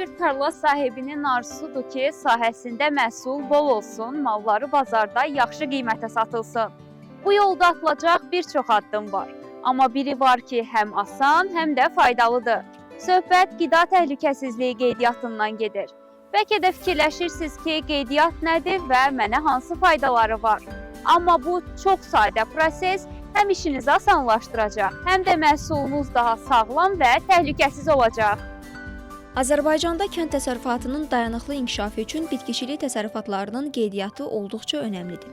bir tarla sahibinin arzusudur ki, sahəsində məhsul bol olsun, malları bazarda yaxşı qiymətə satılsın. Bu yolda atılacaq bir çox addım var. Amma biri var ki, həm asan, həm də faydalıdır. Söhbət qida təhlükəsizliyi qeydiyyatından gedir. Bəlkə də fikirləşirsiniz ki, qeydiyyat nədir və mənə hansı faydaları var? Amma bu çox sadə proses həm işinizi asanlaşdıracaq, həm də məhsulunuz daha sağlam və təhlükəsiz olacaq. Azərbaycanda kənd təsərrüfatının dayanıqlı inkişafı üçün bitkiçilik təsərrüfatlarının qeydiyyatı olduqca önəmlidir.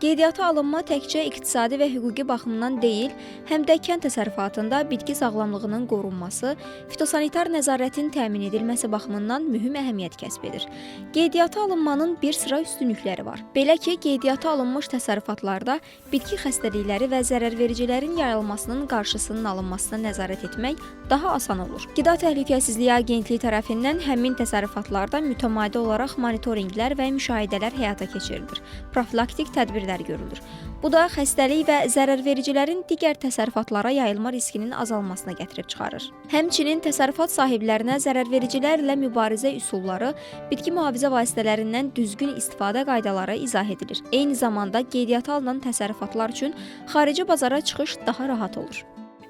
Qeydiyyata alınma təkcə iqtisadi və hüquqi baxımdan deyil, həm də kənd təsərrüfatında bitki sağlamlığının qorunması, fitosanitar nəzarətin təmin edilməsi baxımından mühüm əhəmiyyət kəsb edir. Qeydiyyata alınmanın bir sıra üstünlükləri var. Belə ki, qeydiyyata alınmış təsərrüfatlarda bitki xəstəlikləri və zərərvericilərin yayılmasının qarşısının alınmasına nəzarət etmək daha asan olur. Qida Təhlükəsizliyi Agentliyi tərəfindən həmin təsərrüfatlarda mütəmadi olaraq monitorinqlər və müşahidələr həyata keçirilir. Profilaktik tədbirlər görülür. Bu da xəstəlik və zərərvericilərin digər təsərrüfatlara yayılma riskinin azalmasına gətirib çıxarır. Həmçinin təsərrüfat sahiblərinə zərərvericilərlə mübarizə üsulları, bitki mühafizə vasitələrindən düzgün istifadə qaydaları izah edilir. Eyni zamanda qeydiyyata alınan təsərrüfatlar üçün xarici bazara çıxış daha rahat olur.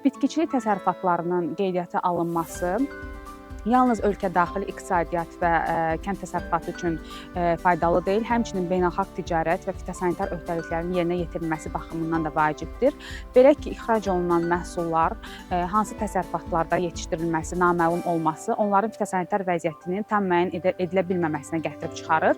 Bitkiçilik təsərrüfatlarının qeydiyyata alınması yalnız ölkə daxili iqtisadiyyat və kənd təsərrüfatı üçün faydalı deyil, həmçinin beynəlxalq ticarət və fitosanitar öhdəliklərin yerinə yetirilməsi baxımından da vacibdir. Belə ki, ixrac olunan məhsullar hansı təsərrüfatlarda yetişdirilməsi naməlum olması onların fitosanitar vəziyyətinin tam müəyyən edilə bilməməsinə gətirib çıxarır.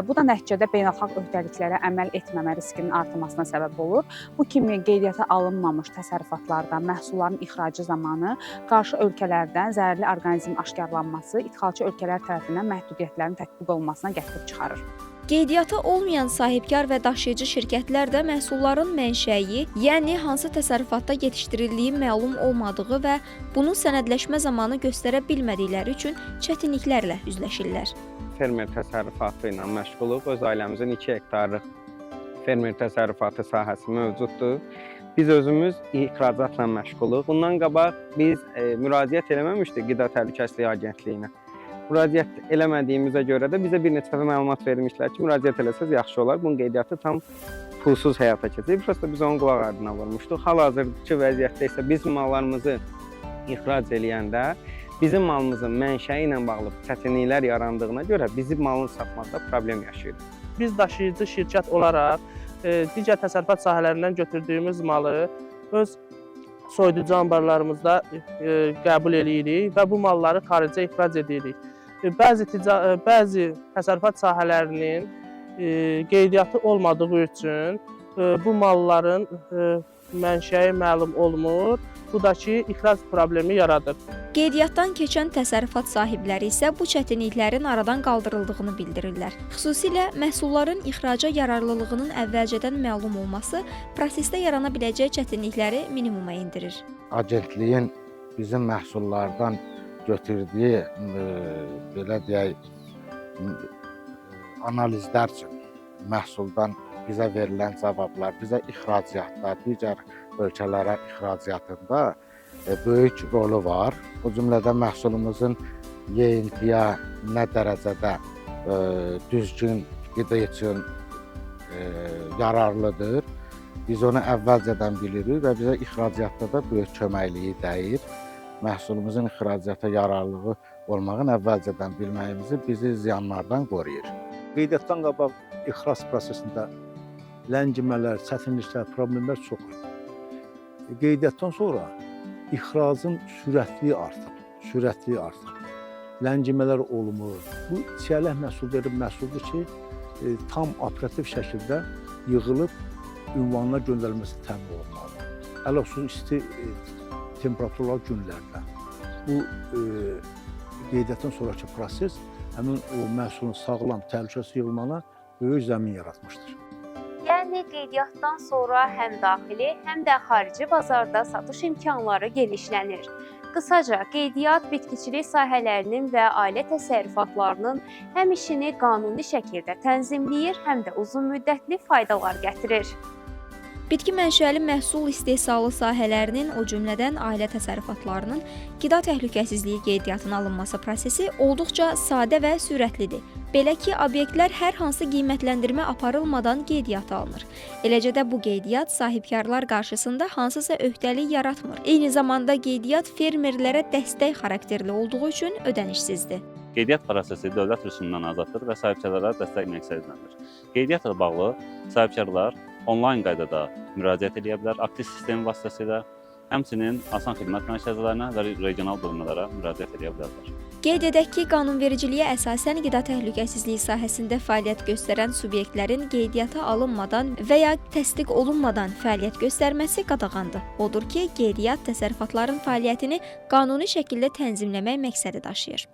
Bu da nəticədə beynəlxalq öhdəliklərə əməl etməmə riskinin artırmasına səbəb olur. Bu kimi qeydiyyata alınmamış təsərrüfatlarda məhsulların ixracı zamanı qarşı ölkələrdən zərərli orqanizm aşkarlanması idxalçı ölkələr tərəfindən məhdudiyyətlərin tətbiq olunmasına gətirib çıxarır. Qeydiyyatı olmayan sahibkar və daşıyıcı şirkətlər də məhsulların mənşəyi, yəni hansı təsərrüfatda yetişdirildiyi məlum olmadığı və bunu sənədləşmə zamanı göstərə bilmədikləri üçün çətinliklərlə üzləşirlər. Fermer təsərrüfatı ilə məşğuluq. Öz ailəmizin 2 hektarlıq fermer təsərrüfatı sahəsi mövcuddur. Biz özümüz ixracatla məşğuluq. Bundan qabaq biz müraciət eləməmişdik Qida Təhlükəsizliyi Agentliyinə. Müraciət eləmədiyimizə görə də bizə bir neçə dəfə məlumat vermişlər ki, müraciət eləsəz yaxşı olar. Bunun qeydiyyatı tam pulsuz həyata keçir. Prosta biz onun qulaq ardına vurmuşduq. Hal-hazırki vəziyyətdə isə biz mallarımızı ixrac eləyəndə bizim malımızın mənşəyi ilə bağlı çətinliklər yarandığına görə bizi malını satmaqda problem yaşayırıq. Biz daşıyıcı şirkət olaraq digər təsərrüfat sahələrindən götürdüyümüz malı öz soyuducu anbarlarımızda qəbul eləyirik və bu malları xaricə ixrac edirik. Bəzi təsərrüfat sahələrinin qeydiyyatı olmadığı üçün bu malların mənşəyi məlum olmur. Bu da ki, ixrac problemi yaradır. Qeydiyyatdan keçən təsərrüfat sahibləri isə bu çətinliklərin aradan qaldırıldığını bildirirlər. Xüsusilə məhsulların ixraca yararlılığının əvvəlcədən məlum olması prosesdə yarana biləcək çətinlikləri minimuma endirir. Agentliyin bizim məhsullardan götürdüyü, belə deyək, analizlər üçün məhsuldan bizə verilən cavablar bizə ixracatda, digər ölkələrə ixracatında böyük rolu var. O cümlədən məhsulumuzun yeyintiyə nə dərəcədə düzgün qida üçün yararlıdır. Biz onu əvvəlcədən bilirik və bizə ixracatda da böyük köməkliyi dəyir. Məhsulumuzun ixracata yararlığı olmağın əvvəlcədən bilməyimizi bizi ziyanlardan qoruyur. Qeydiyyatdan qabaq ixrac prosesində ləngimələr, çətinliklər, problemlər çox idi. Qeydiyyatdan sonra ixracın sürətliyi artıb, Ləngimələr olmur. Bu çiyələk məhsulu bir məhsuldur ki, tam operativ şəkildə yığılıb ünvanına göndərilməsi təmin olunmalıdır. Ələxüsus isti temperaturlar günlərdə. Bu qeydiyyatdan sonrakı proses həmin o məhsulun sağlam, təhlükəsiz yığılmağına böyük zəmin yaratmışdır. Yəni qeydiyyatdan sonra həm daxili, həm də xarici bazarda satış imkanları genişlənir. Qısaca, qeydiyyat bitkiçilik sahələrinin və ailə təsərrüfatlarının həm işini qanuni şəkildə tənzimləyir, həm də uzunmüddətli faydalar gətirir. Bitki mənşəli məhsul istehsalı sahələrinin, o cümlədən ailə təsərrüfatlarının qida təhlükəsizliyi qeydiyyatına alınması prosesi olduqca sadə və sürətlidir. Belə ki, obyektlər hər hansı qiymətləndirmə aparılmadan qeydiyyata alınır. Eləcə də bu qeydiyyat sahibkarlar qarşısında hansısa öhdəlik yaratmır. Eyni zamanda qeydiyyat fermerlərə dəstək xarakterli olduğu üçün ödənişsizdir. Qeydiyyat prosesi dövlət rüsumundan azaddır və sahibkarlara dəstək məqsədiləndir. Qeydiyyatla bağlı sahibkarlar onlayn qaydada müraciət edə bilər, aktiv sistemi vasitəsilə, həmçinin asan xidmət mərkəzlərinə və regional bölmələrə müraciət edə bilərlər. Qeyd edək ki, qanunvericiliyə əsasən qida təhlükəsizliyi sahəsində fəaliyyət göstərən subyektlərin qeydiyyata alınmadan və ya təsdiq olunmadan fəaliyyət göstərməsi qadağandır. Odur ki, qeydiyyat təsərrüfatların fəaliyyətini qanuni şəkildə tənzimləmək məqsədi daşıyır.